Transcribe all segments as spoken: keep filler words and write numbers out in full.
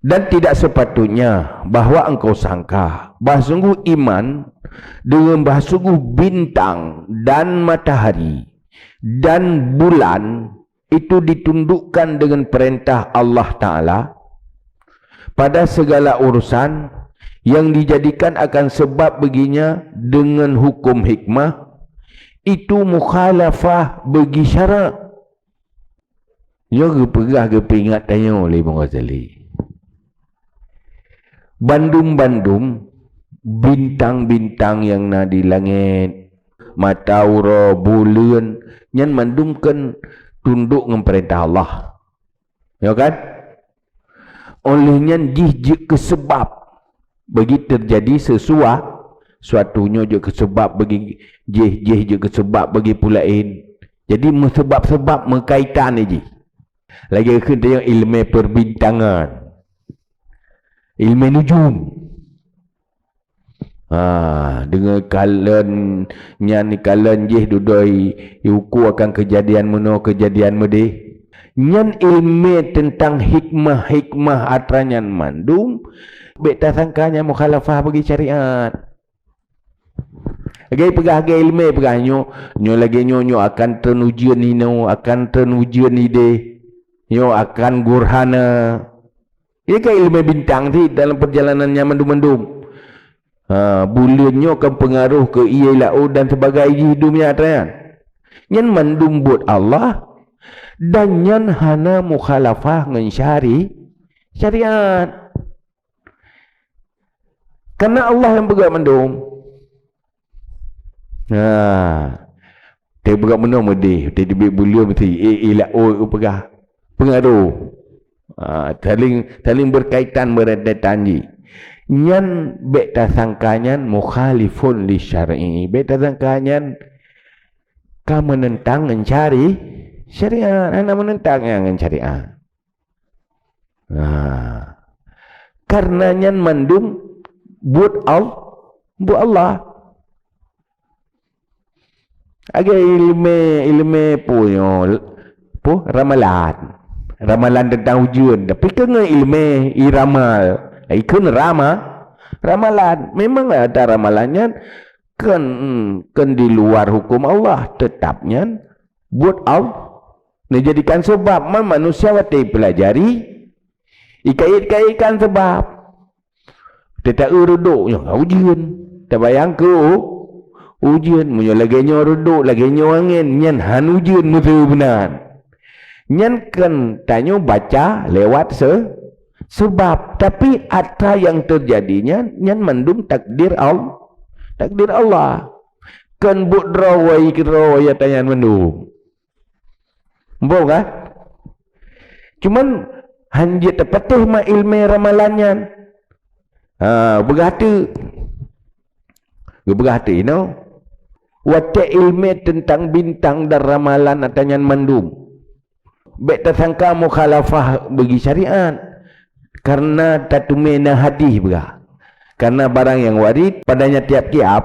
Dan tidak sepatutnya bahwa engkau sangka bahwa sungguh iman dengan bahwa sungguh bintang dan matahari dan bulan itu ditundukkan dengan perintah Allah Ta'ala pada segala urusan yang dijadikan akan sebab baginya dengan hukum hikmah, itu mukhalafah bagi syarak. Nyoe geupeugah geupeuingat tanyoe lé Imam Ghazali. Bandum-bandum bintang-bintang nyang na di langét, mata uroe, buleuen, nyan mandum kan tundok ngon peurintah Allah. Ya kan? Oleh nyan jih jeuet keu seubab bagi teujadi seusua-, suatu nyoe jeuet keu seubab bagi jih, jih jeuet keu seubab bagi peue laén. Jadi meuseubab-seubab meukaitan jih. Lagée kheun tanyoe ileumé perbintangan, ileumé nujum. Ha, deungon kalon nyan, kalon jih dudoe iuku akan keujadian meunoe, keujadian meudeh. Nyan ileumé teuntang hikmah-hikmah atra nyan mandum, bék tasangka nyan mukhalafah bagi syariat. Lagée peugah, lagée ileumé peugah nyoe, nyoe lagée nyoe, nyoe akan treun ujeuen inoe, akan treun ujeuen ideh, nyoe akan gurhana. Nyoe kan ileumé bintang cit dalam peurjalanan nyan mandum-mandum. Ha, buleuen nyoe kan peungaroh keu ié laôt dan sibagai jih dum nyan atra nyan. Nyan mandum buet Allah dan nyan hana mukhalafah ngon syari-, syariat. Karena Allah nyang peugah mandum. Ha. Teupeugah meunoe meudeh, teubiet buleuen meusti, eh, eh, laôt peugah. Peungaroh. Ha, saling, saling berkaitan, berdekatan jih. Nyan bék tasangka nyan mukhalifun li syar'i. Bék tasangka nyan ka meunentang ngon syari-, syariat. Hana meunentang nyan ngon syariat. Ha. Karena nyan mandum buet Al-, buet Allah. Lagée ileumé, ileumé peue nyoe, peue? Ramalan. Ramalan teuntang ujeuen. Tapi keu ngon ileumé iramal. Ikheun rama-, ramalan. Memang ada ramalan nyan kan, hmm, kan di luar hukum Allah. Tetap nyan buet Allah. Neujadikan seubab man manusia watée peulajari, ikait-kaitkan seubab. Teuta-eu reudok nyoe ka ujeuen. Tabayang keu ujeuen, meunyoe lagée nyoe reudok, lagée nyoe angén, nyan han ujeuen meuteumeunan. Nyan kan tanyoe baca lewat se-, seubab. Tapi atra nyang teujadi nyan, nyan mandum takdir Al-, takdir Allah. Kan buet droe wai keudroe ya tanyan mandum. Muphom kan? Cuman han jeuet tapatéh ma ileumé ramalan nyan. Ha, beugah teuk. Geubeugah teuk inoe. Watée ileumé teuntang bintang dan ramalan atra nyan mandum, bék tasangka mukhalafah bagi syariat, karena tateumé na hadih beugah. Karena barang nyang warid padanya tiap-tiap,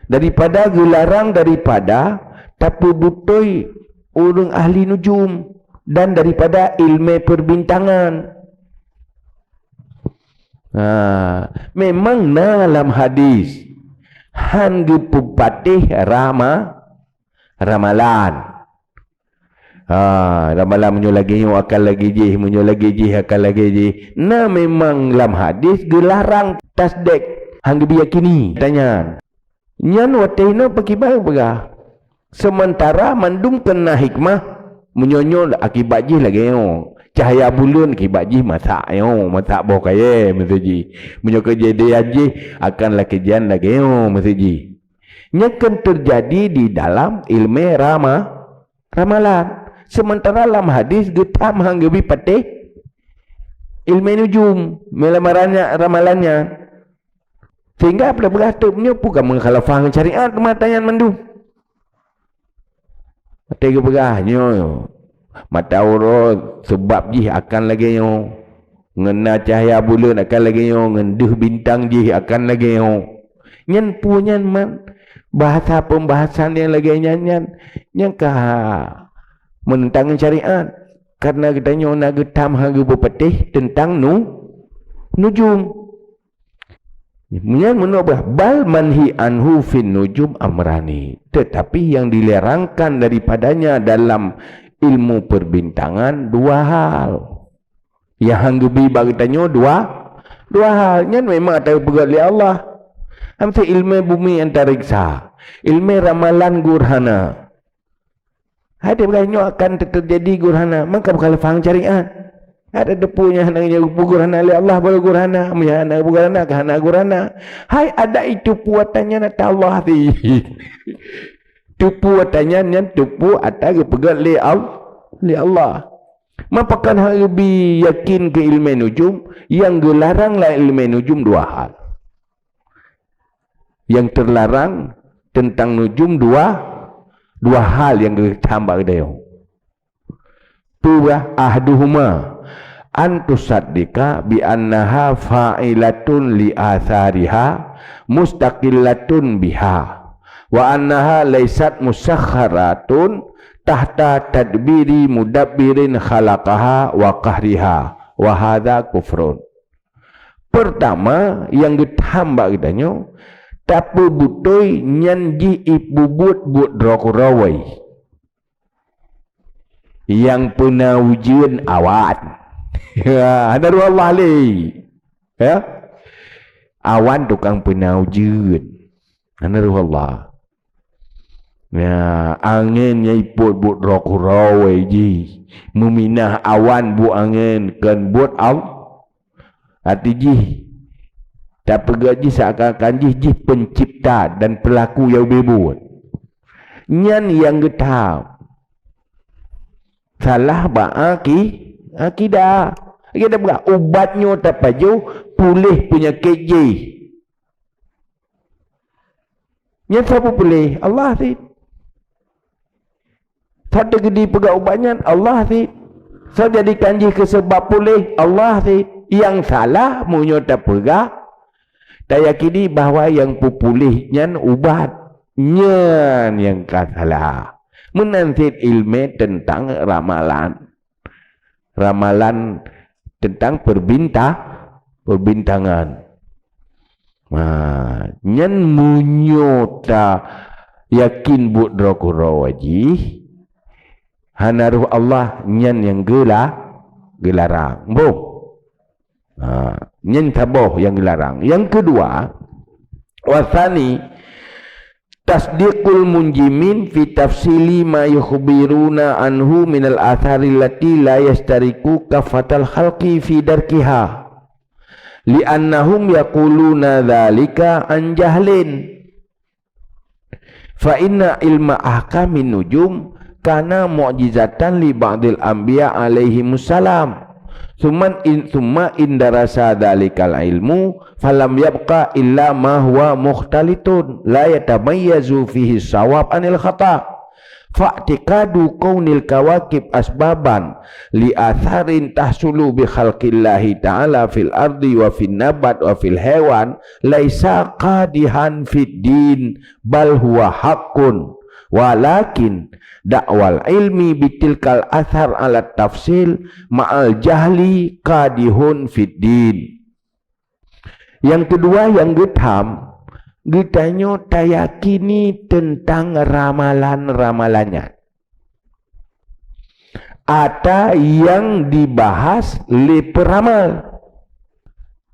daripada geularang daripada tapeubutôi ureuëng ahli nujum dan daripada ileumé perbintangan. Ha, memang na lam hadis, han geupeupatéh rama-, ramalan. Ha, ramalan meunyoe lagée nyoe akan lagée jih, meunyoe lagée jih akan lagée jih. Na memang lam hadis geularang tasdek, han geubiyakini tanyan. Nyan watée nyoe pakriban peugah. Seumeuntara mandum keu na hikmah, meunyoe nyoe akibat jih lagée nyoe. Cahya buleuen akibat jih masak nyoe, masak boh kayée miseue jih. Meunyoe keujadian jih akan lagée jan lagée nyoe miseue jih. Nyan kan teujadi di dalam ileumé rama-, ramalan. Seumeuntara lam hadis geutam han geubi patéh ileumé nujum, meulamaranya ramalannya. Sehingga pada beurah teuk meunyoe peue ka mukhalafah ngon syariat mata nyan mandum. Watée geupeugah nyoe, mata uroe seubab jih akan lagée nyoe, ngon na cahya buleuen akan lagée nyoe, ngon deuh bintang jih akan lagée nyoe. Nyan peue nyan man? Bahasa pembahasan nyang lagée nyan nyan, nyang ka meunentang ngon syariat. Karena geutanyoe na geutham hana geupeupatéh teuntang nu-, nujum. Nyan meunoe bah, bal manhi anhu fin nujum amrani. Tetapi yang dilarangkan daripadanya dalam ilmu perbintangan dua hal. Nyang han geubi bak geutanyoe dua, dua hal. Nyan memang ata geupeugah lé Allah. Amsé ilmu bumi antariksa, ilmu ramalan gurhana. Hai teupeugah nyoe akan te-, teujadi gurhana, maka mukhalafah syariat. Ada teupeu nyang hana nyoe gurhana lé Allah baru gurhana, meunyo hana gurhana ka hana gurhana. Hai ada itu puatannya nata Allah ti. Teupeu ata nyan, nyan teupeu ata geupeugah lé Al-, lé Allah. Mapakon hana geubi yakin keu ilmu nujum, nyang geularang lam ilmu nujum dua hal. Nyang teularang teuntang nujum dua, dua hal nyang geutham bak geutanyoe. Peue bah? Ahduhuma, an tusaddiqa bi annaha fa'ilatun li athariha mustaqillatun biha, wa annaha laysat musakharatun tahta tadbiri mudabbirin khalaqaha wa qahriha, wa hadza kufrun. Peurtama, nyang geutham bak geutanyoe, tapeubeutôi nyan jih ipeubuet buet droe keudroe. Nyang peuna ujeuen awan. Ya, hana roh Allah lé. Ya. Awan tukang peuna ujeuen. Hana roh Allah. Ya, angén nyang ipot buet droe keudroe jih. Meuminah awan buet angén kon buet Al-, Até jih tapeugah jih seakan-akan jih, jih pencipta dan pelaku nyang ubé buet. Nyan nyang geutham. Salah bak aki-, akidah. Kita peugah ubat nyoe tapajoh puléh peunyakét jih. Nyan sapeue puléh? Allah cit. Sapeue geupeugah ubat nyan? Allah cit. Sapeue jadikan jih keu seubab puléh? Allah cit. Nyang salah meunyoe tapeugah, tayakini bahwa nyang peupuléh nyan ubat. Nyan nyang ka salah. Meunan cit ilmu teuntang ramalan. Ramalan teuntang peubinta-, peubintangan. Ha, nyan meunyoe tayakin buet droe keudroe jih, hana roh Allah, nyan nyang geula-, geularang. Boh. Ha, nyan saboh nyang geularang. Nyang keudua, wasani, tasdiqul munjimin fi tafsili ma yukhbiruna anhu minal athari allati la yastariku kafatal khalqi fi darkiha. Li'annahum yaquluna dzalika an jahlin. Fa inna ilma ahkamin nujum kana mu'jizatan li ba'dil anbiya alaihimussalam. Tsumma in, tsumma in darasa dzalikal ilmu falam yabqa illa ma huwa mukhtalitun la yatamayyazu fihi shawab anil khata. Fa'tiqadu kaunil kawakib asbaban li atharin tahsulu bi khalqillahi ta'ala fil ardi wa fin nabat wa fil haiwan laisa qadihan fid din, bal huwa haqqun, walakin da'wal ilmi bitilkal athar ala tafsil ma'al jahli qadihun fid din. Nyang keudua nyang geutham, geutanyoe tayakini teuntang ramalan-ramalan nyan. Ata nyang dibahas lé peuramal,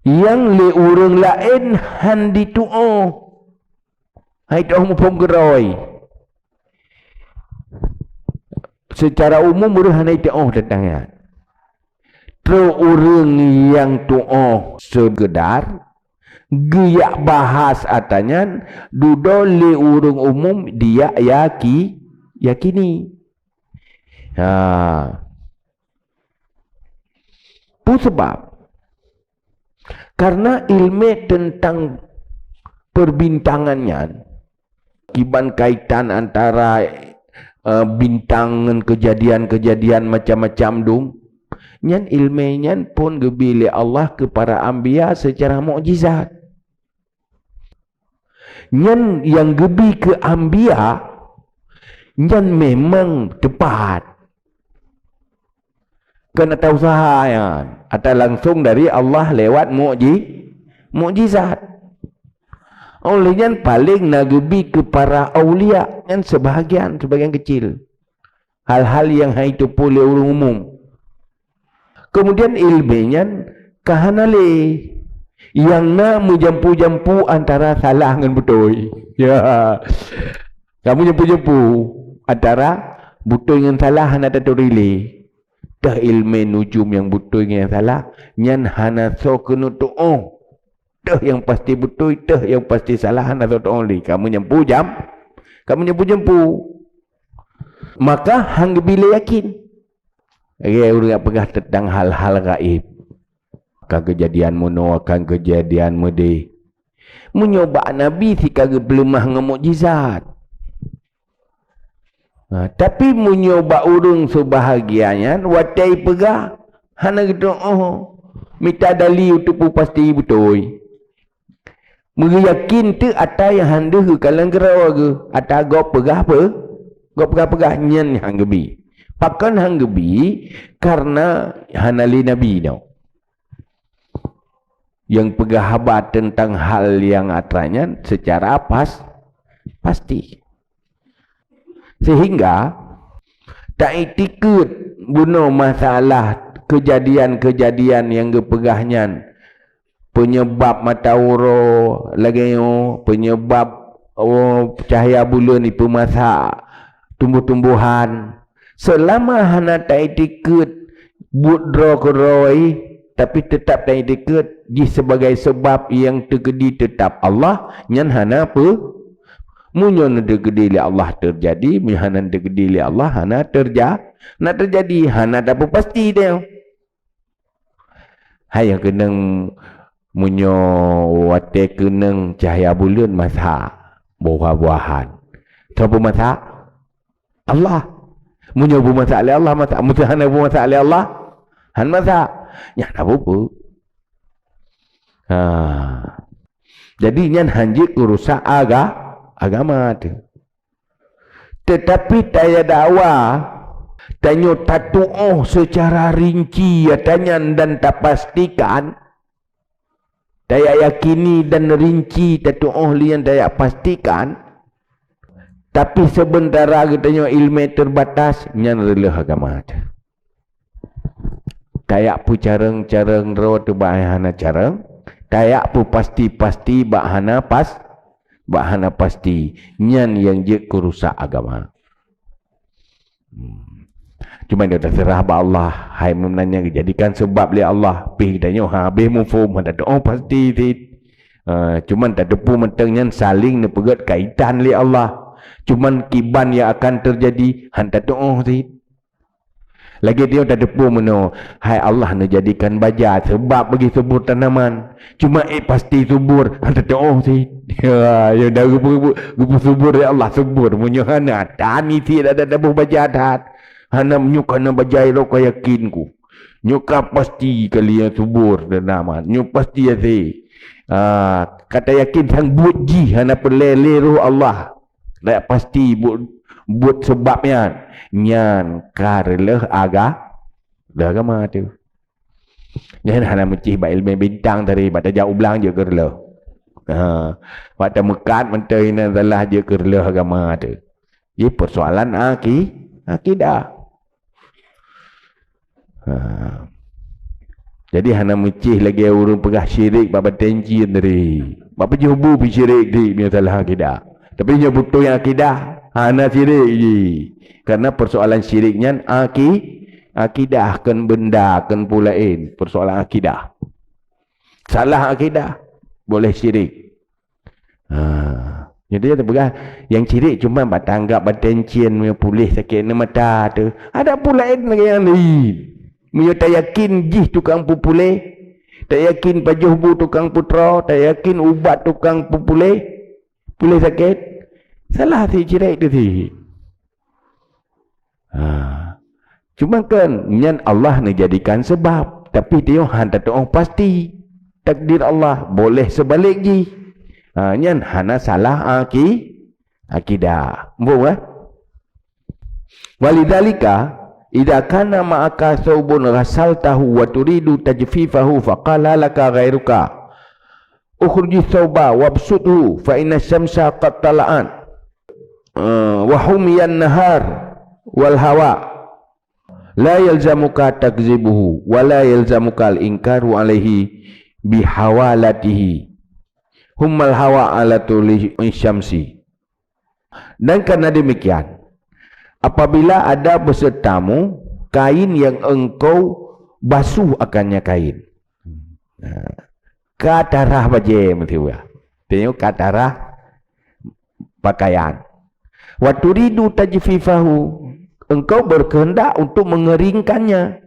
nyang lé ureuëng laén hán dituoh. Hai toh muphom keudroe. Seucara umum ureuëng hana jiteuoh teuntang nyan. Trok ureuëng nyang tuoh seugeudar, geujak bahas ata nyan, dudoe lé ureuëng umum dijak yaki-, yakini. Ha. Peue sabab? Karena ilmu teuntang perbintangan nyan, kiban kaitan antara, eh, bintang ngon keujadian-keujadian macam-macam dum, nyan ilmu nyan phon geubi lé Allah keu para anbiya seucara mukjizat. Nyan nyang geubi keu anbiya, nyan memang teupat. Kon ata usaha nyan, ata langsung dari Allah lewat mukji-, mukjizat. Oleh nyan paling na geubi keu para aulia nyan sebahagian, sebahagian kecil. Hal-hal nyang hai teupeu lé ureuëng umum. Kemudian ilmu nyan ka hana lé. Nyang na meujampu-jampu antara salah ngon beutôi. Ya. Kamu jampu-jampu antara beutôi ngon salah hana taturi lé. Teuh ilmu nujum nyang beutôi ngon nyang salah, nyan hana soe keuneuk tuoh. Teuh nyang pasti beutôi, teuh nyang pasti salah, hana soe tuoh lé. Kamu jampu jam, kamu jampu-jampu. Maka hang geubi lé yakin. Lagée ureuëng nyang peugah teuntang hal-hal gaib. Akan keujadian meunoe, akan keujadian meudeh. Meunyoe bak Nabi sika geupeuleumah ngon mukjizat. Ha, tapi meunyoe bak ureuëng seubahagia nyan, watée peugah, hana geutuoh, mita dali untuk peupasti beutôi. Meugeuyakin teuk ata nyang han deuh geukalon keudroe geuh, ata gob peugah pe-, gob peugah-peugah nyan han geubi. Pakon han geubi? Karena hana lé nabi nyoe nyang peugah haba teuntang hal nyang atra nyan seucara pas-, pasti. Sehingga taiktikeuet bunoe masalah keujadian-keujadian nyang geupeugah nyan, peunyeubab mata uroe lagée nyoe, peunyeubab, oh, cahya buleuen jipeumasak tumbuh-tumbuhan. Seulama hana taiktikeuet buet droe keudroe, tapi teutab taiktikeuet jih sibagai seubab nyang teukeudi teutab Allah, nyan hana peu-, Meunyoe na teukeudi lé Allah teujadi, meunyoe hana teukeudi lé Allah hana teuja-, na teujadi, hana tapeupasti teuh. Hai nyang keunong, meunyoe watée keunong cahya buleuen masak buah-buahan. Soe peumasak? Allah. Meunyoe peumasak lé Allah, masak. Meunyoe hana peumasak lé Allah, han masak. Nyan na peue-peue. Ha. Jadi nyan hanjeuet keu rusak aga-, agama teuh. Teutapi taya dakwa, tanyoe tatuoh seucara rinci ata nyan dan tapastikan, taya yakini dan rinci tatuoh lé nyan taya pastikan, tapi seumeuntara geutanyoe iéleumé teubatas, nyan reuloh agama teuh. Tayak peucarong-carong droe teuh bak hana carong, tayak peupasti-pasti bak hana pas-, bak hana pasti. Nyan nyang jeuet keu rusak agama. Hmm. Cuma dia terserah bak Allah. Hai meunan nyang dijadikan sebab lé Allah. Pih geutanyoe ha, habéh muphom, hana tatuoh pasti cit. Ah, cuman tateupeue mantong nyan saling neupeugét kaitan lé Allah. Cuman kiban nyang akan teujadi, han tatuoh cit. Lagée nyoe tateupeue meunoe, hai Allah neujadikan baja seubab bagi subur tanaman. Cuma ék pasti subur, han tatuoh cit. Ya, ya dah geupeu-, geupeu-, geupeusubur lé Allah subur. Meunyoe hana, tan isi dak-dak boh baja that. Hana meunyoe kana baja ilok ka yakin ku. Nyoe ka pasti kali nyang subur tanaman. Nyoe pasti ase. Ah, ka tayakin sang buet jih hana peureulée lé Roh Allah. Dak pasti buet, buet seubab nyan. Nyan ka reuloh aga-, reuloh agama teuh. Nyan hana meucih bak iéleumé bintang tadi, bak tajak u blang jeuet keu reuloh. Ha, bak tameukat mantong inan salah jeuet keu reuloh agama teuh. Jih peusoalan aki-, akidah. Ha. Jadi hana meucih lagée ureuëng peugah syirik bak bateng cien tadi. Bak pajoh bu pih syirik di meunyoe salah akidah. Tapi nyoe beutôi akidah, hana syirik jih. Karena persoalan syirik nyan aki-, akidah, kon beunda, kon peue laén. Persoalan akidah. Salah akidah, boleh syirik. Ha. Jadi dia peugah, nyang syirik cuma bak tanggap bateng cien meunyoe puléh sakét ngon mata teuh. Ada pun laén lagée nyang laén. Meunyoe tayakin jih tukang peupuléh, tayakin pajoh bu tukang peutroe, tayakin ubat tukang peupuléh, puléh sakét, salah cit syirik teuh cit. Ha. Cuma kan, nyan Allah neujadikan seubab, tapi tanyoe han tatuoh pasti. Takdir Allah, boleh seubalek jih. Ha, nyan hana salah aki-, akidah. Muphom, eh? Walidzalika, Idza kana ma'aka tsaubun ghasaltahu wa turidu tajfifahu faqala laka ghairuka, "Ukhrijis tsauba wabsuthu fa inna syamsa qad tala'at, eh, wa humiyan nahar wal hawa la yalzamuka takdzibuhu wa la yalzamuka al-inkaru alaihi bihawalatihi. Hummal hawa ala tuli syamsi." Dan karena demikian, apabila ada besertamu kain yang engkau basuh akannya kain. Nah, ka tarah bajée meusiwa. Tengok ka tarah pakaian. Wa turidu tajfifahu, engkau berkehendak untuk mengeringkannya.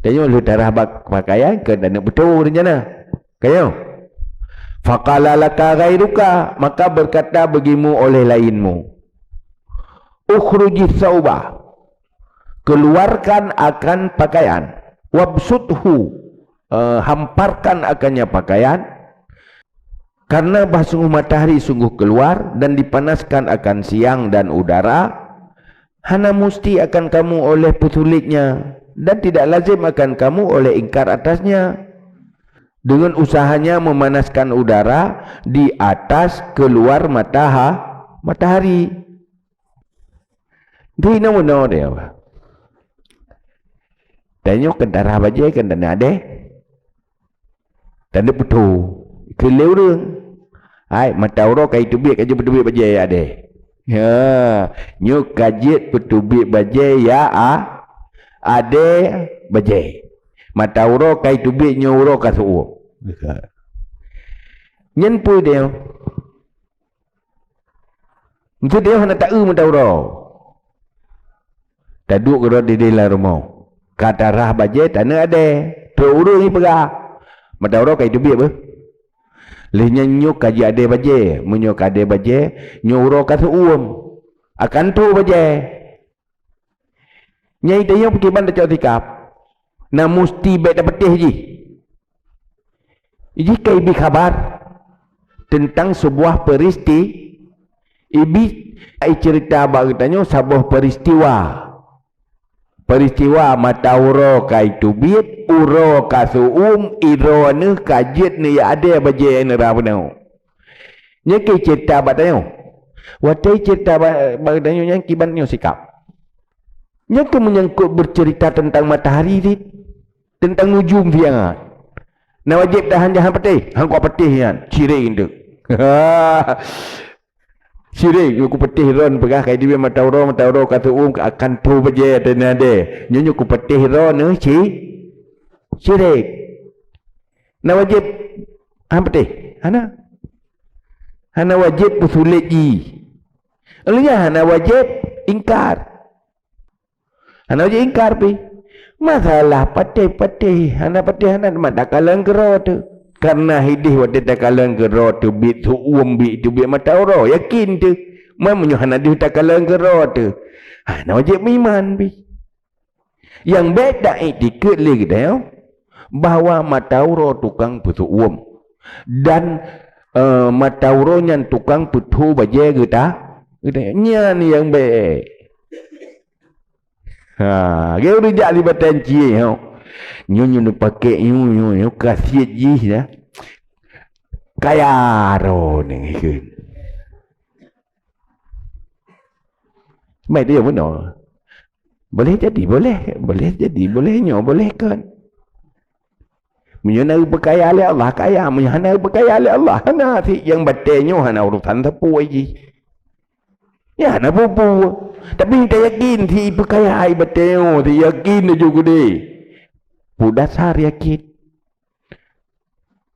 Tengok lheueh tarah bak-, pakaian keu dan beutôi rencana. Kayo. Faqala laka ghairuka, maka berkata bagimu oleh lainmu, "Ukhrijis tsauba, keluarkan akan pakaian, wabsuthu, eh, hamparkan akannya pakaian, karena bah sungguh matahari sungguh keluar dan dipanaskan akan siang dan udara, hana musti akan kamu oleh peusulitnya, dan tidak lazim akan kamu oleh ingkar atasnya, dengan usahanya memanaskan udara di atas keluar mataha-, matahari." Di na meunoe dia. Tanyoe kan tarah bajée kan tanda adée. Tanda putôh. Keu lé ureuëng. Hai, mata uroe ka iteubiet ka jeuet peuteubiet bajée ya adée. Ha, nyoe ka jeuet peuteubiet bajée ya a-, adée bajée. Mata uroe ka iteubiet nyoe uroe ka seuuem. Nyan peue dia? Meuseuti hana taeu meudaura. Taduek keudroe dideh lam rumoh. Ka tarah bajée taneuk adée. Trok ureuëng jipeugah, "Meudaura ka iteubiet beuh." Lheueh nyan nyoe ka jiadée bajée. Meunyoe ka adée bajée, nyoe uroe ka seuuem. Akan tho bajée. Nyang tanyoe pakriban tacok sikap, na musti bék tapatéh jih. Jih ka ibi khabar teuntang seubuah peuristi-, ibi iceurita bak geutanyoe saboh peuristiwa. Peuristiwa mata uroe ka iteubiet, uroe ka seuuem, droeneuh ka jeuet neujak adée bajée nyang neurah bunoe. Nyan keuh ceurita bak tanyoe. Watée ceurita ba-, bak tanyoe nyan kiban nyoe sikap. Nyan keuh meunyangkot beuceurita teuntang matahari cit, teuntang nujum siangat. Na wajéb tahan jahan patéh, han kupatéh nyan, cireng teuk. Cireng, nyoe kupatéh droen peugah ka iteubiet mata uroe, mata uroe ka seuuem, akan tho bajée ateueh nyan deh. Nyoe, nyoe kupatéh droeneuh ci-, cireng. Na wajéb han patéh? Hana. Hana wajéb peusulet jih. Lheueh nyan hana wajéb ingkar. Hana wajéb ingkar pih. Masalah patéh-patéh, hana patéh hana, mat takalon keudroe teuh. Kareuna hideh watée takalon keudroe teuh biet seuuem biet teubiet mata uroe, yakin teuh. Man meunyoe hana deuh takalon keudroe teuh, hana wajéb meuiman pih. Nyang bék taiktikeuet lé geutanyoe bahwa mata uroe tukang peuseuuem dan, eh, mata uroe nyan tukang peutho bajée geuta-, geutanyoe. Nyan nyang bék. Ha, lagée ureuëng jak di Batang Cie, ho. Nyoe, nyoe neupakék nyoe, nyoe, nyoe khasiat jih ya. Kaya droeneuh ikheun. Mai dia meunoe. Boleh jadi, boleh, boleh jadi, boleh nyoe, boleh kon. Meunyoe na geupeukaya lé Allah, kaya. Meunyoe hana geupeukaya lé Allah, hana. Sit nyang batée nyoe hana urusan sapeue jih. Ya, hana peue-peue. Tapi tayakin sit peukaya batée nyoe, sit yakin laju keudeh. Peue dasar yakin?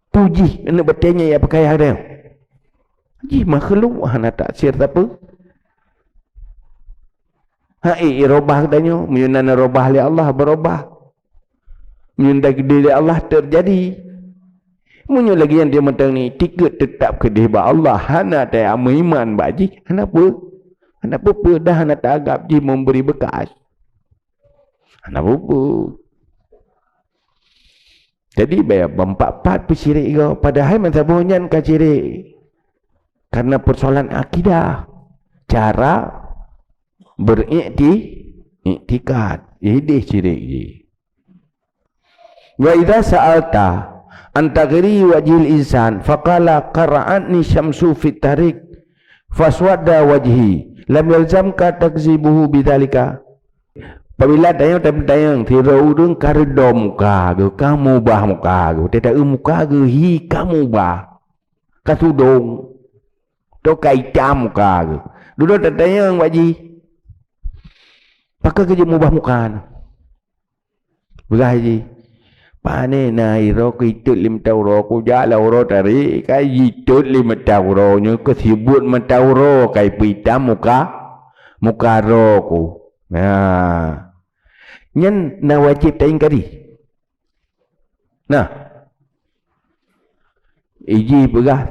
Peue jih aneuëk batée nyan nyang peukaya geutanyoe? Jih makhluk hana taksir sapeue. Hai, irobah geutanyoe, meunyoe na neurobah lé Allah, beurobah. Meunyoe takdir lé Allah, teujadi. Meunyoe lagée nyan, dia mantong ni, tikeuet teutab keudeh bak Allah, hana tameuiman bak jih, hana peue. Hana peue-peue, dah hana taanggab jih memberi beukas. Hana peue-peue. Jadi, baya bampat-pat peusirék goe, padahai meusaboh nyan ka sirék. Karena persoalan akidah, cara berikti-, Iktikad, ideh syirik jih. Wa idza sa'alta an taghairi wajhil insan faqala qara'atni syamsu fit tariq faswadda wajhi, lam yalzamka takzibuhu bidzalika. Apabila tanyong, tanyong sidroe ureueng ka reudoh muka geuh, ka mubah muka geuh, teuta muka geuh hi ka mubah, ka sudong, atau ka itam muka geuh. Dudoe tatanyong bak jih, "Pakon keu jimubah muka nyoe?" Peugah jih, "Pane na iroe keu itot lé mata uroe, kujak lam uroe tadi, ka itot lé mata uroe nyoe, keu sibot mata uroe ka ipeuitam muka, muka droe ku." Nah, nyan na wajéb taingkari. Nah, iji peugah,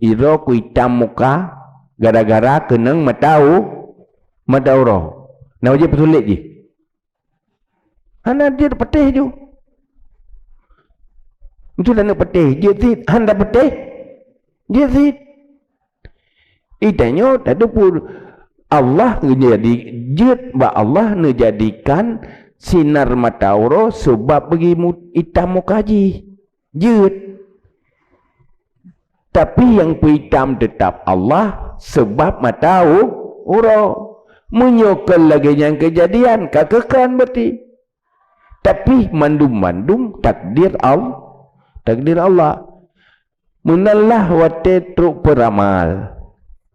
iroe ku itam muka gara-gara keunong mata u-, mata uroe. Na wajéb peusulet jih. Hana jeuet patéh ju. Itu dah nak patéh, jeuet cit. Hana patéh, jeuet cit. Itanyoe tatupeue Allah jadi jeuet bak Allah neujadikan sinar mata uroe seubab bagi mu-, itam muka jih. Jeuet. Tapi nyang peuitam teutab Allah seubab mata u-, uroe. Meunyoe kon lagée nyan keujadian, ka keukon berarti. Tapi mandum-mandum takdir Al-, takdir Allah. Meunan lah watée trok peuramal.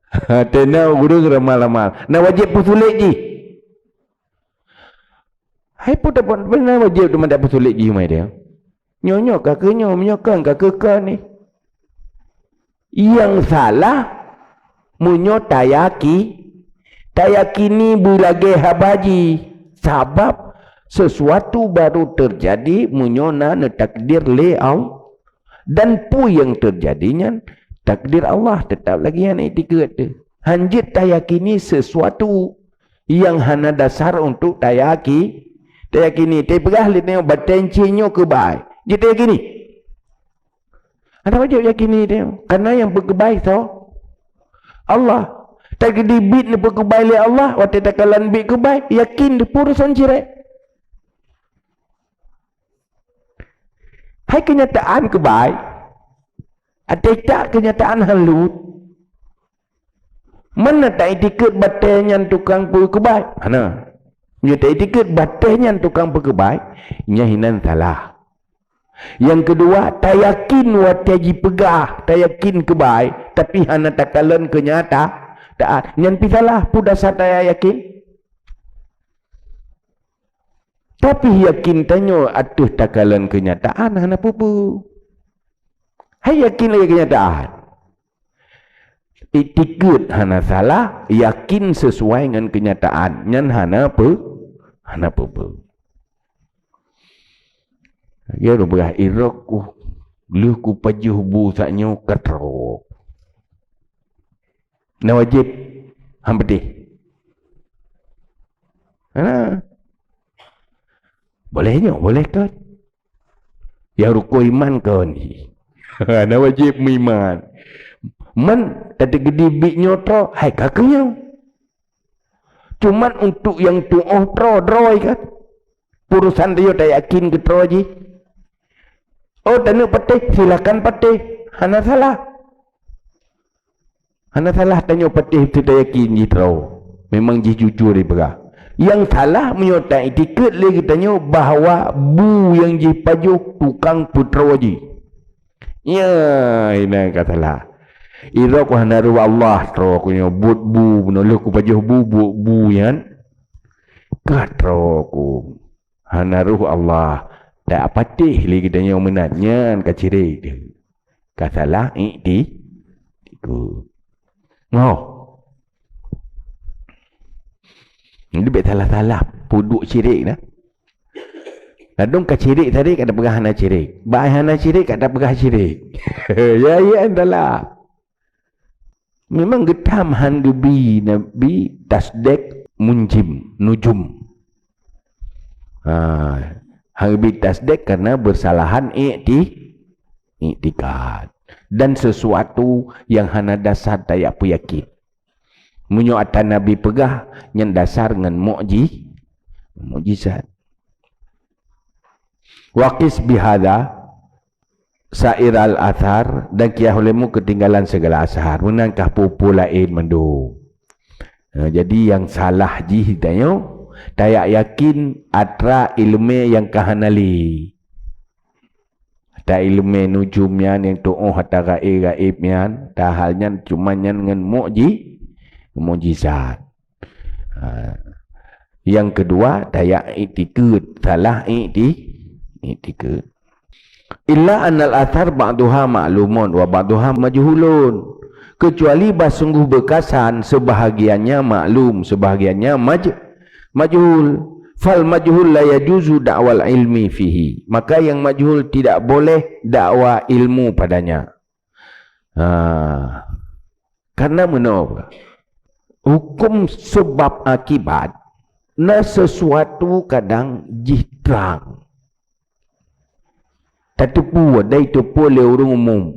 Watée na ureuëng ramal-ramal, na wajéb peusulet jih. Hai peue teupeu na wajéb teuma tapeusulet jih mai dia? Nyoe, nyoe ka keu nyoe, meunyoe kon ka keu kon ni. Nyang salah meunyoe tayaki-, tayakini beulagée haba jih, sabab sesuatu baru teujadi meunyoe na neutakdir lé Allah. Dan peue nyang teujadi nyan takdir Allah, teutab lagée nyan itikeuet teuh. Hanjeuet tayakini sesuatu nyang hana dasar untuk tayaki-, tayakini. Teupeugah lé nyoe batée cit nyoe keubai, jeuet tayakini. Hana wajéb yakini teuh, karena nyang peukeubai soe? Allah. Tageudibiet neupeukeubah lé Allah, watée takalon biet keubai, yakin teuh peue urusan cirek. Hai keunyataan keubai, até tak keunyataan hana leuôt. Mana taiktikeuet batée nyan tukang peukeubai? Hana. Nyoe taiktikeuet batée nyan tukang peukeubai, nyan hinan salah. Nyang keudua, tayakin watée jipeugah, tayakin keubai, tapi hana takalon keunyata-, taát. Nyan pi salah, peue dasar tayakin? Tapi yakin tanyoe ateueh takalon keunyataan hana peue-peue. Hai yakin lagée keunyataan. Iktikeuet hana salah, yakin sesuai ngon keunyataan, nyan hana peu-, hana peue-peue. Lagée ureuëng peugah, "Irok ku, lheueh kupajoh bu sak nyoe ka trok." Na wajéb han patéh? Hana. Boleh nyoe, boleh kon. Nyang rukon iman kon. Na wajéb meuiman. Man tateugedi biet nyoe trok, hai ka keu nyoe. Cuman untuk nyang tuoh troe droe kan. Urusan dia tayakin keu troe jih. Oh, taneuk patéh, silakan patéh. Hana salah. Hana salah tanyoe patéh teuta yakin jih troe. Memang jih jujur jipeugah. Nyang salah meunyoe taiktikeuet lé geutanyoe bahwa bu nyang jipajoh tukang peutroe jih. Nyan, inan ka salah. Irok hana roh Allah, troe ku nyoe buet bu, meunulôh kupajoh bu, buet bu nyan. Ka troe ku. Hana roh Allah. Tak patéh lé geutanyoe meunan, nyan ka cirek teuh. Ka salah ikti-, tiku. Ngoh. Jadi bèk salah-salah peuduek cirek nah. Ladôm ka cirek tadi ka tapeugah hana cirek. Bak hana cirek ka tapeugah cirek. Ya, ya, entahlah. Memang geutam han geubi Nabi tasdek munjim, nujum. Ha, han geubi tasdek karena beusalahan ikti-, iktikad. Dan sesuatu nyang hana dasar tajak peuyakin. Meunyoe atra Nabi peugah, nyan dasar ngon mukji-, Mukjizat. Wa qis bihadza sa'iral athar, dan kiah olehmu keutinggalan segala athar. Meunan kah peue-peue laén mandum. Ha, jadi nyang salah jih tanyoe, tayak yakin atra ileumé nyang ka hana lé. Atra ileumé nujum nyan nyang tuoh atra gaéb-gaéb nyan, ta hal nyan cuma nyan ngon mukji-, mukjizat. Ha. Nyang keudua, tayak iktikeuet, salah ikti-, iktikeuet. Illa annal athar ba'duha ma'lumun wa ba'duha majhulun. Kecuali bah sungguh beukasan, sebahagiannya maklum, sebahagiannya maj-, majhul. Fal majhul la yajuzu da'wal ilmi fihi. Maka yang majhul tidak boleh dakwa ilmu padanya. Ha. Karena meunoe, huköm seubab akibat, na sesuatu kadang jih trang. Tateupeue, dai teupeue lé ureuëng umum.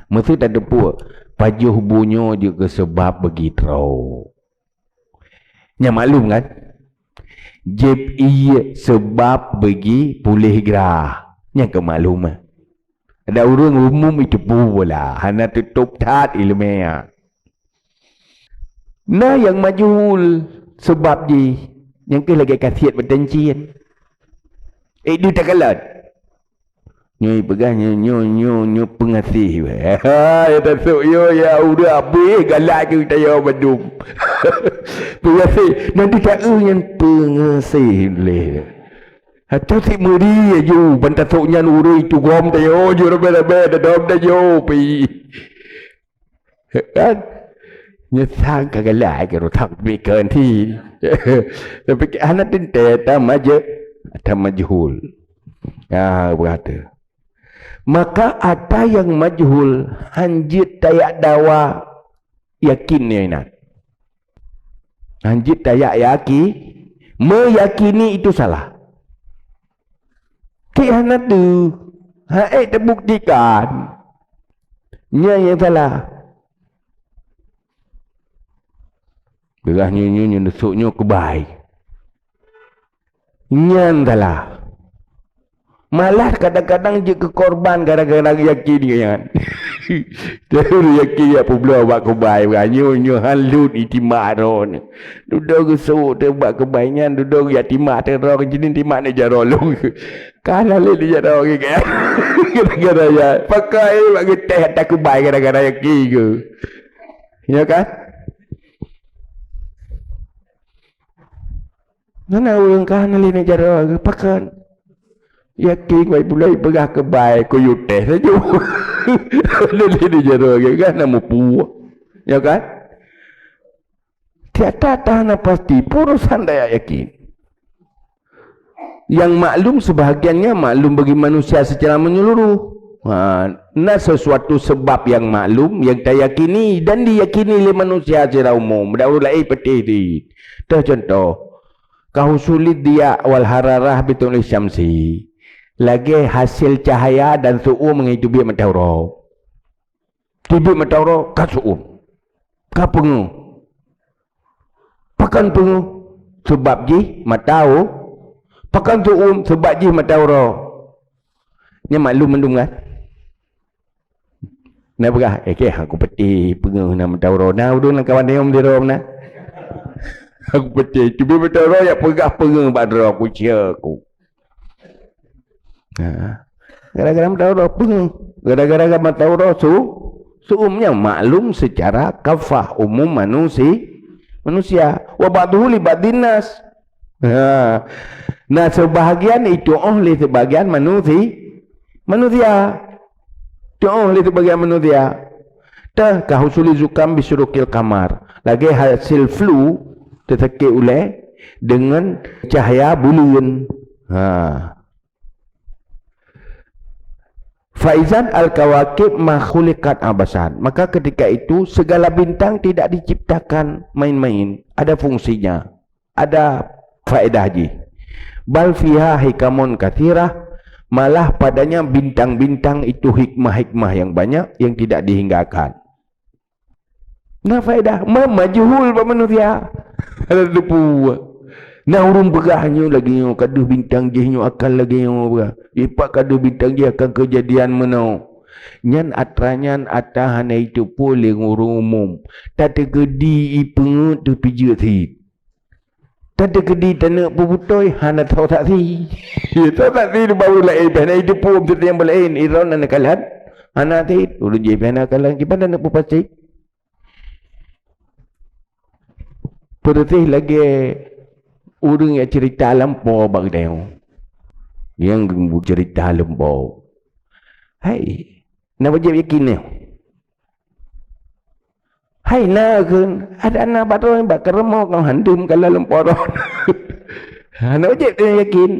Meusé tateupeue, pajoh bunoe jeuet keu seubab beugi troe. Nyan maklum kan? Jieb ié seubab beugi puléh grah. Nyan keu maklum, eh. Ada ureuëng umum iteupeue lah, hana teutôb that ileumé nyan. Na nyang majhul seubab jih, nyang keuh lagée kasiet meutencien. Eh, di takalon. Nyoe peugah nyoe, nyoe, nyoe, nyoe peungaséh. Ha, ya tasok yo, ya udah abéh galak keu tanyoe bandum. Peungaséh, nanti taeu nyan peungaséh lé. Atau si meuri aju, ban tasok nyan ureuëng itu gom tanyoe, ju rabe-rabe, dadom tanyoe, pi. Kan? Nyesang ka galak ke rotak bikon ti. Tapi hana tinte ta maje, ta majhul. Ya, berkata. Maka ata yang majhul hanjit tayak dawa yakin ni inan. Hanjit tayak yaki, meyakini itu salah. Ti hana tu, hai terbuktikan. Nyan yang salah. Geurah nyoe nyoe nyoe neusok nyoe keubai. Nyan salah. Malah kadang-kadang jeuet keu korban gara-gara yakin nyan. Terus yakin ya peubloe bak keubai, nyoe nyoe han lôn itimak droe. Dudoe geusok teuh bak keubai nyan, dudoe ya timak teuh droe, jadi timak ni jaroe lôn. Ka lé di jaroe ke. Gara-gara ya, pakai bak geuteh atas keubai gara-gara yakin ke. Ya kan? Mana ureuëng ka hana lé neuk jaroe geuh pakon? Yakin wai bulai peugah keubai kuyue teh saja. Hana lé neuk jaroe geuh kan na mupu. Ya kan? Tiada hana pasti, urusan daya yakin. Yang maklum sebahagiannya maklum bagi manusia secara menyeluruh. Ha, na sesuatu sebab yang maklum, yang tayakini dan diyakini lé manusia secara umum. Dak ureuëng laén peuteh di. Teuh contoh, ka husuli diya wal hararah bitul'i syamsi. Lagée hasil cahaya dan su'um ngon teubiet mata uroe. Teubiet mata uroe ka su'um. Ka peungeuh. Pakon peungeuh? Sebab jih mata u-, pakon su'um? Sebab jih mata uroe. Nyan maklum mandum kan? Na peugah, "Eh, keh, aku peuteh peungeuh na mata uroe." Na ureuëng lam kawan nyoe meusidroe na. "Aku peuteh, teubiet mata uroe jak peugah peungeuh bak droe aku, cia aku." Ha. Gara-gara mata uroe peungeuh. Gara-gara mata uroe su-, su'um nyan maklum secara kafah umum manusi-, manusia. Wa ba'duhu li ba'din nas. Ha. Nah, sebahagian itu oh lé sebahagian manusi-, manusia. Itu oh lé sebahagian manusia. Teuh ka husuli zukam bisyurukil kamar. Lagée hasil flu teusakét ulée dengan cahaya buleuen. Ha. Faizan al-kawakib ma khuliqat abasan. Maka ketika itu segala bintang tidak diciptakan main-main. Ada fungsinya. Ada faedah jih. Bal fiha hikamun katsirah. Malah padanya bintang-bintang itu hikmah-hikmah yang banyak yang tidak dihinggakan. Na faedah, ma-, majhul bak manusia. Hana teupeu. Na ureuëng peugah nyoe lagée nyoe, ka deuh bintang jih nyoe akan lagée nyoe peugah. Dipat ka deuh bintang jih akan keujadian meunoe. Nyan atra nyan atra hana jiteupeue lé ureuëng umum. Tateukeudi ipeungeuet teuh pijeuet sit. Tateukeudi taneuk peubutôi hana soe saksi. Soe saksi di baru laén, hana jiteupeue teuh nyang laén, droeneuh neukalon. Hana sit, ureuëng jih hana kalon, kiban taneuk peupastik. Peureuséh lagée ureuëng nyang ceurita lampôh bak geutanyoe. Nyang geuceurita lampôh. Hai, na wajéb yakin nyoe. Hai na kheun, ada na bak droe bak keurumoh kong handum kala lampôh droe. Hana wajéb tanyoe yakin.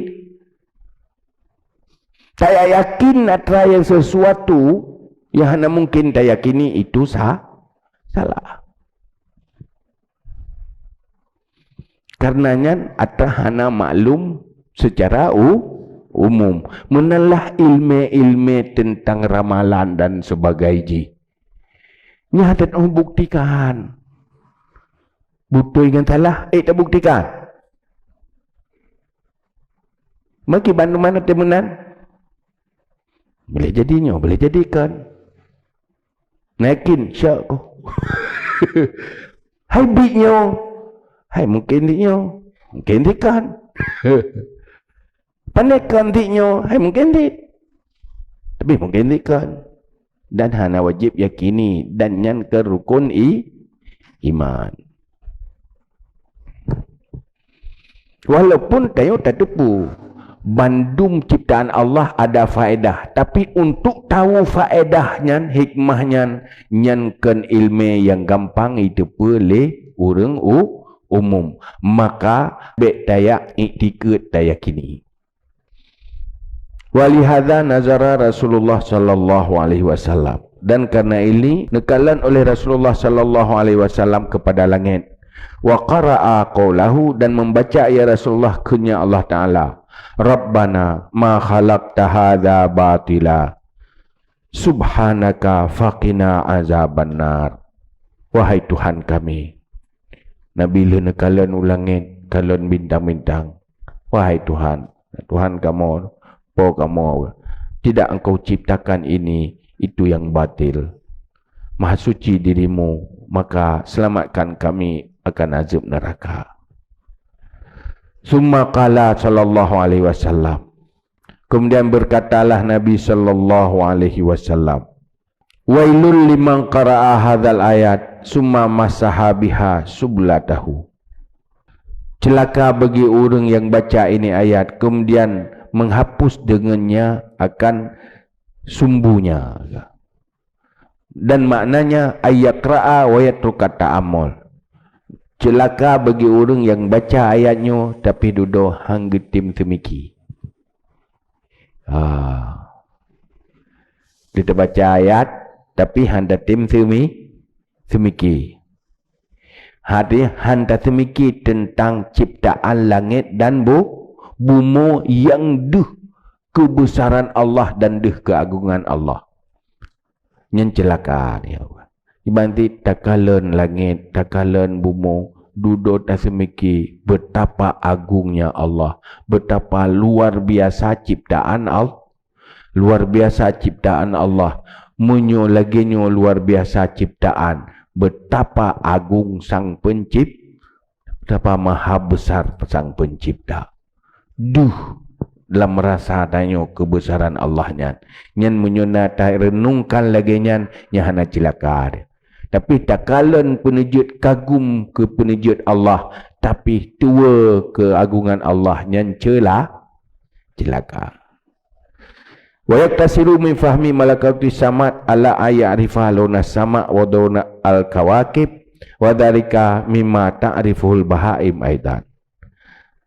Tayakin atra nyang sesuatu nyang hana mungkin tayakini itu sa-, salah. Karena nyan atra hana maklum secara u-, umum. Meunan lah ilmu-ilmu tentang ramalan dan sebagainya. Nyan harôh buktikan. Beutôi ngon salah, eh, tabuktikan. Meukiban mana teumeunan? Boleh jadi nyoe, boleh jadi kan. Yakin, syak ko. Hai bit nyoe. Hai mungkin dit nyoe. Mungkin dit kan. Pandai kan dit nyoe. Hai mungkin dit. Tapi mungkin dit kan. Dan hana wajéb yakini. Dan nyan ke rukun i-, iman. Walaupun tanyoe tateupeue bandum ciptaan Allah ada faedah, tapi untuk tahu faedah nyan, hikmah nyan, nyan kon ilmu nyang gampang jiteupeue lé ureuëng u-, umum. Maka bék tayak iktikeuet tayakini. Walihadza nazara Rasulullah sallallahu alaihi wasallam. Dan karena ini neukalon oleh Rasulullah sallallahu alaihi wasallam kepada langit. Wa qara'a qaulahu, dan membaca ya Rasulullah kheun nya Allah Taala, "Rabbana ma khalaqta hadza batila. Subhanaka faqina azabannar." Wahai Tuhan kami, Nabi lheueh neukalon u langét, kalon bintang-bintang. Wahai Tuhan, Tuhan kamoe, Po kamoe, tidak Engkau ciptakan ini, itu yang batil. Maha suci dirimu, maka selamatkan kami akan azab neraka. Summa qala sallallahu alaihi wasallam. Kemudian berkatalah Nabi sallallahu alaihi wasallam, "Wailul liman qara'a hadzal ayat, summa masaha biha sublatahu." Celaka bagi ureuëng yang baca ini ayat, kemudian menghapus dengannya akan sumbunya. Dan maknanya, ayakra'a wa yatruka ta'ammul. Celaka bagi ureuëng yang baca ayat nyoe, tapi dudoe han geutem seumiki. Ha. Dia terbaca ayat, tapi han tatem seumi-, seumiki. Hati han taseumiki tentang ciptaan langét dan bu-, bumoe nyang deuh keubeusaran Allah dan deuh keuagongan Allah. Nyan ceulaka, ya Allah. Iban cit takalon langét, takalon bumoe, dudoe taseumiki betapa agungnya Allah, betapa luar biasa ciptaan Allah. Luar biasa ciptaan Allah. Meunyoe lagée nyoe luar biasa ciptaan, betapa agung Sang Pencip-, betapa maha besar Sang Pencipta. Deuh lam rasa tanyoe keubeusaran Allah nyan. Nyan meunyoe na tareunungkan lagée nyan, nyan hana ceulaka. Tapi takalon peuneujeuet kagum keu peuneujeuet Allah, tapi tuwoe keuagongan Allah nyan ceula-, ceulaka. Wa yaktasiru min fahmi malakutis samawati ala an ya'rifa launas sama wa dauna al-kawakib, wa dzalika mimma ta'rifuhul bahaim aidan.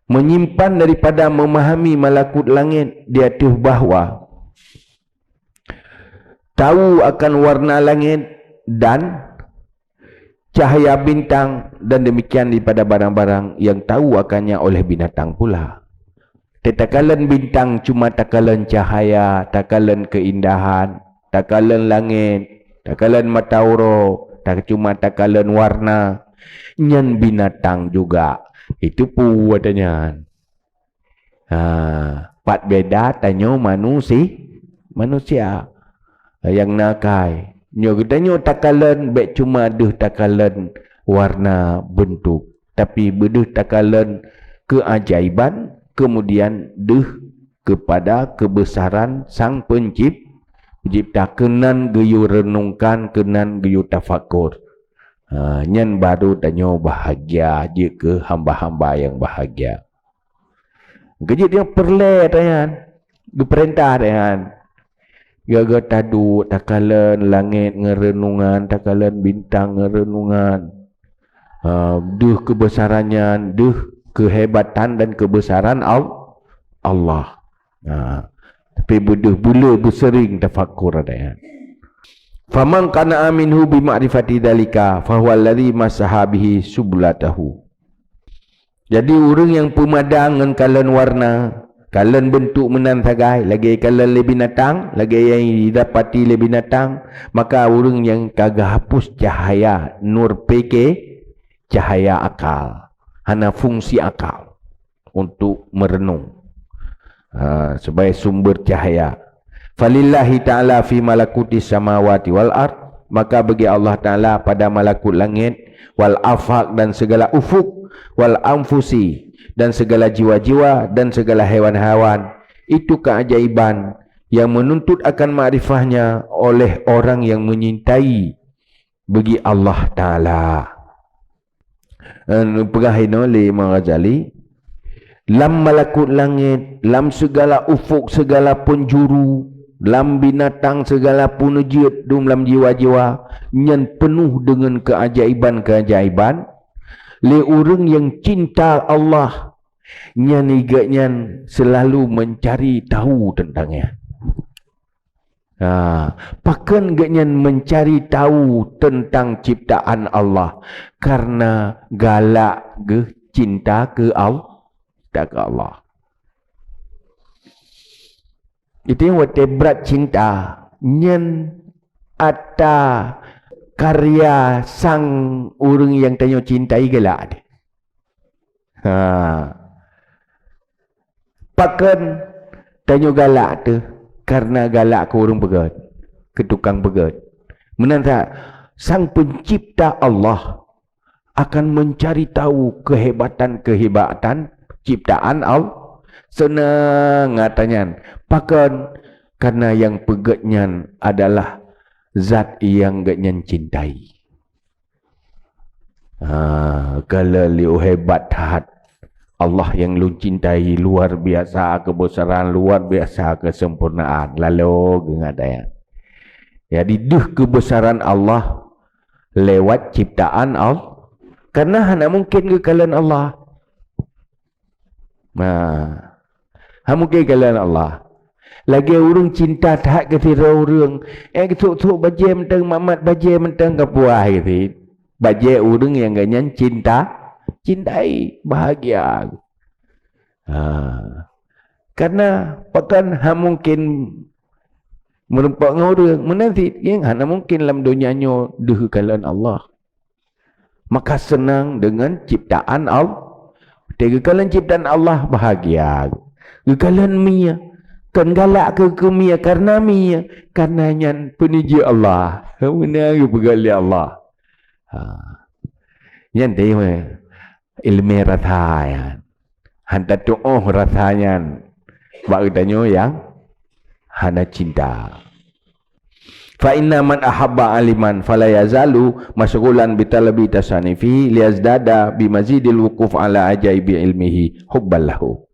Menyimpan daripada memahami malakut langét di ateueh bahwa tahu akan warna langét dan cahaya bintang, dan demikian daripada barang-barang yang tahu akannya oleh binatang pula. Teuh takalon bintang cuma takalon cahaya, takalon keuindahan, takalon langét, takalon mata uroe, ta-, cuma takalon warna. Nyan binatang juga. Itu peue tanyan. Ha, pat beda tanyoe manusi-, manusia. Nyang na kai. Nyoe geutanyoe takalon bék cuma deuh takalon warna, beuntuk, tapi beudeuh takalon keuajaiban, kemudian deuh kepada kebesaran Sang Pencip-, Pencipta, keunan geuyue renungkan, keunan geuyue tafakur. Ha, nyan baru tanyoe bahagia jeuet keu hamba-hamba nyang bahagia. Keujeuet nyang peureulée tanyan, geupeurintah tanyan. Gaga taduek, takalon langét ngon reunungan, takalon bintang ngon reunungan. Ha, deuh keubeusaran nyan, deuh keuhebatan dan keubeusaran Al-, Allah. Ha, tapi beudeuh buleue beuseuring tafakur tanyan. Faman qana'a minhu bi ma'rifati dzalika, fahuwa alladzi massaha bihi sublatahu. Jadi, ureuëng nyang peumadang ngon kalon warna, kalon beuntuk meunan sagai, lagée kalon lé binatang, lagée nyang jidapati lé binatang, maka ureuëng nyang ka geuhapus cahya nur pike, cahya akal, hana fungsi akal untuk meureunong. Ha, sebagai sumber cahya. Falillahi ta'ala fi malakutis samawati wal ard, maka bagi Allah Ta'ala pada malakut langit, wal afaq dan segala ufuk, wal anfusi dan segala jiwa-jiwa dan segala hewan-hewan. Itu keajaiban yang menuntut akan makrifahnya oleh orang yang menyintai bagi Allah Ta'ala. Eh, peugah inoe lé Imam Ghazali, lam malakut langét, lam segala ufuk, segala penjuru, lam binatang, segala peuneujeuet dum lam jiwa-jiwa, nyan peunoh deungon keajaiban-keajaiban. Lé ureuëng nyang cinta Allah, nyan geuhnyan seulalu meuncari tahu teuntang nyan. Ha, pakon geuhnyan meuncari tahu teuntang ciptaan Allah? Kareuna galak geuh cinta keu Al-, cinta keu Allah. Itu nyang watée brat cinta, nyan ata karya sang ureuëng nyang tanyoe cintai galak deh. Ha. Pakon tanyoe galak teuh? Kareuna galak keu ureuëng peugét, keu tukang peugét. Meunan that, Sang Pencipta Allah akan meuncari tahu keuhebatan-keuhebatan ciptaan Allah. Seunang ata nyan. Pakon? Kareuna nyang peugét nyan adalah zat nyang geuhnyan cintai. Ha, kalon lé, oh, hebat that! Allah nyang lôn cintai luar biasa keubeusaran, luar biasa keuseumpurnaan. Lalu geuh nyan. Jadi, deuh keubeusaran Allah lewat ciptaan Allah. Kareuna hana mungken geukalon Allah. Nah, ha mungken kalon Allah. Lagée ureuëng cinta that keu sidroe ureuëng, eh, geusok-sok bajée mantong, mat-mat bajée mantong ka puas geuh cit. Bajée ureuëng nyang geuhnyan cinta, cintai, bahagia. Ha. Kareuna pakon ha mungken meurumpok ngon ureuëng, meunan cit, nyang hana mungken lam donya nyoe deuh geukalon Allah. Maka seunang deungon ciptaan Allah. Watée geukalon ciptaan Allah, bahagia. Geukalon mie, kon galak keu, keu mie kareuna mie, kareuna nyan peuneujeuet Allah. Meunan geupeugah lé Allah. Ha. Nyan teuh ilmu rasa nyan. Hana tatuoh rasa nyan bak geutanyoe nyang hana cinta. Fa inna man ahabba aliman fala yazalu masyghulan bi talabi tasanifihi liyazdada bi mazidil wuquf ala ajaibi ilmihi hubban lahu.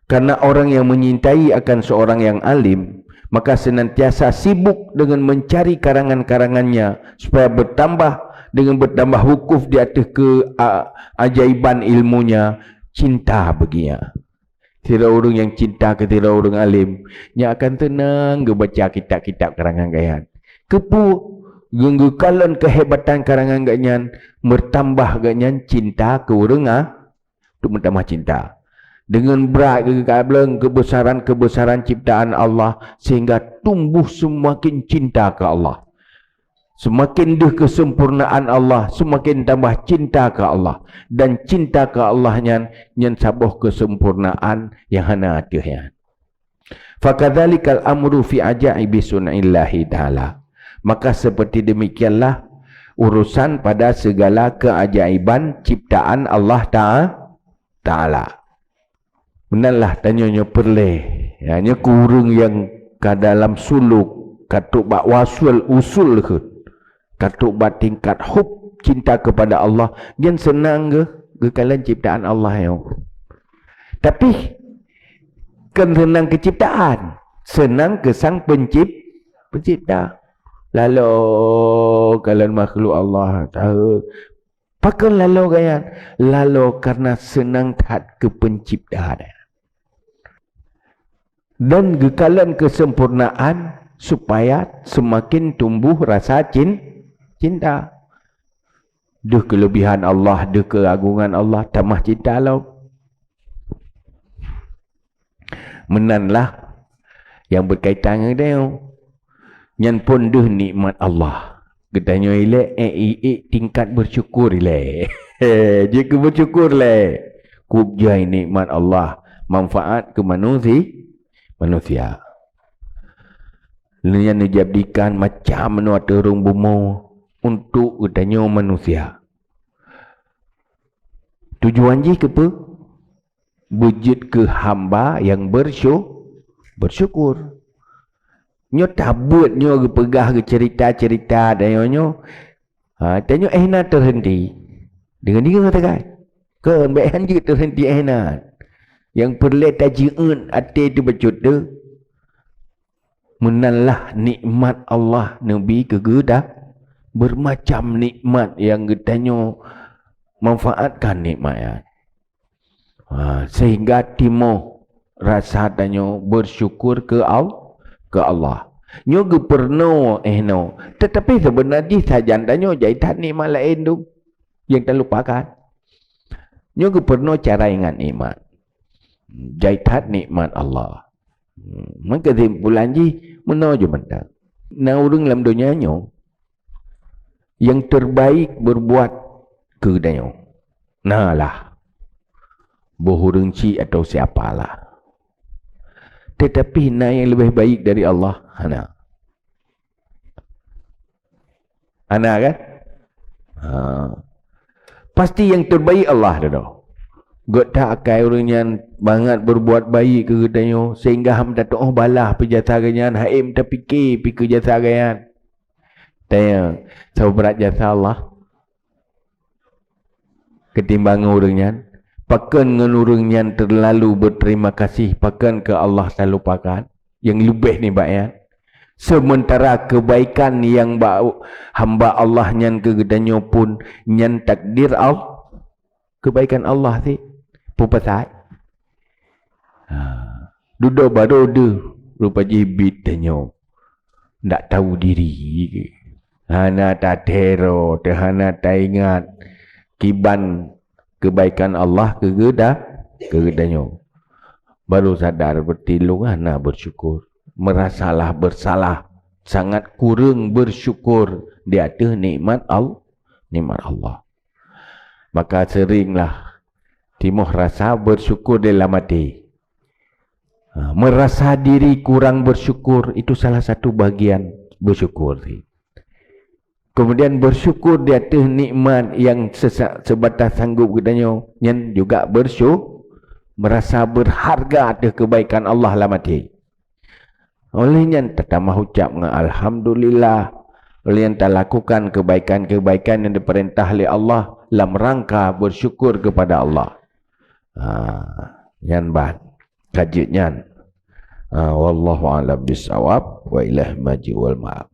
Karena orang yang menyintai akan seorang yang alim, maka senantiasa sibuk dengan mencari karangan-karangannya supaya bertambah, dengan bertambah wukuf di atas ke-, a-, ajaiban ilmunya, cinta baginya. Sidroe ureuëng nyang cinta keu sidroe ureuëng alim, nyan akan seunang geubaca kitab-kitab karangan geuhnyan. Keupeue? Ngon geukalon keuhebatan karangan geuhnyan, meurtambah geuhnyan cinta keu ureuëng a-, untuk meutamah cinta. Deungon brat geukalon keubeusaran-keubeusaran ciptaan Allah, sehingga tumbuh seumaken cinta keu Allah. Seumaken deuh keuseumpurnaan Allah, seumaken tambah cinta keu Allah. Dan cinta keu Allah nyan, nyan saboh keuseumpurnaan nyang hana ateueh nyan. Fakadzalikal amru fi ajaibi sun'illahi ta'ala. Maka seperti demikianlah urusan pada segala keajaiban ciptaan Allah Ta-, Ta'ala. Meunanlah tanyoe nyoe peureulée, ya, nyoe keu ureuëng nyang ka dalam suluk, ka trok bak wasul usul keuh, ka trok bak tingkat hub cinta kepada Allah, nyan seunang geu-, geukalon ciptaan Allah nyoe. Tapi, kon seunang keu ciptaan, seunang keu sang pencip-, pencipta. Lalo kalon makhluk Allah, tahu. Pakon lalo gaya? Lalo karena seunang that keu pencipta. Dan geukalon keuseumpurnaan supaya seumaken tumbuh rasa cin-, cinta. Deuh keuleubihan Allah, deuh keuagongan Allah, tamah cinta lom. Meunanlah nyang beukaitan ngon geutanyoe. Nyan phon deuh nikmat Allah. Geutanyoe ilée, eh, i-, i-, tingkat beusyukur ilée. Jeuet keu beusyukur lé. Kub jai nikmat Allah manfaat keu manusi-, manusia. Nyan neujadikan macam meunoe ateueh rhueng bumoe untuk geutanyoe manusia. Tujuan jih keupeue? Beujeuet keu hamba nyang bersyu-, bersyukur. Nyoe tabeuet nyoe geupeugah geucerita-cerita tanyoe nyoe. Ha, tanyoe éh na teuhenti. Deungon-deungon sagai. Kon bék han jeuet teuhenti éh na. Nyang peureulée tajeuet até teuh bacut teuh. Meunanlah nikmat Allah neubi keu geuda, beumacam nikmat nyang geutanyoe manfaatkan nikmat nyan. Ha, sehingga timoh rasa tanyoe bersyukur keu Al-, keu Allah. Nyoe geupeurunoe éh noe, teutapi seubeuna jih sajan tanyoe jai that nikmat laén tu nyang talupakan. Nyoe geupeurunoe cara ingat nikmat. Jai that nikmat Allah. Hmm, meukeuseumpôlan jih meunoe jeuet mantong. Na ureuëng lam donya nyoe nyang terbaik berbuat keu geutanyoe. Na lah. Boh ureuëng chik atau siapalah. Tetapi na nyang leubeh baik dari Allah? Hana. Hana kan? Ha. Pasti nyang terbaik Allah dah. Gét that akai ureuëng nyan bangat berbuat baik keu geutanyoe, sehingga han tatuoh balah peujasa geuh nyan, han tapike pike jasa geuh nyan. Tanyong, saboh brat jasa Allah ketimbang ngon ureuëng nyan? Pakon ngon ureuëng nyan terlalu berterima kasih, pakon keu Allah talupakan nyang leubeh nibak nyan? Sementara kebaikan nyang bak hamba Allah nyan keu geutanyoe pun nyan takdir Allah, kebaikan Allah cit. Peue pasai? Ha, dudoe barô deuh rupa jih biet tanyoe. Ndak tahu diri. Hana tateuroe, teuhana taingat kiban kebaikan Allah keu geuda-, keu geutanyoe. Baru sadar, berarti lôn hana bersyukur. Merasalah bersalah, sangat kureueng bersyukur di ateueh nikmat Al-, nikmat Allah. Maka seringlah timoh rasa bersyukur di lam até. Ha, merasa diri kurang bersyukur, itu salah satu bagian bersyukur. Kemudian bersyukur di ateueh nikmat nyang sesa-, sebatas sanggup geutanyoe, nyan juga bersyu-, merasa berharga ateueh kebaikan Allah lam até. Oleh nyan tatamah ucap ngon alhamdulillah. Oleh nyan talakukan kebaikan-kebaikan nyang dipeurintah lé Allah lam rangka bersyukur kepada Allah. Ha, nyan ban. Ka jeuet nyan. Ha, wallahu a'lam bissawab, wa ilaihi marji'u wal ma'ab.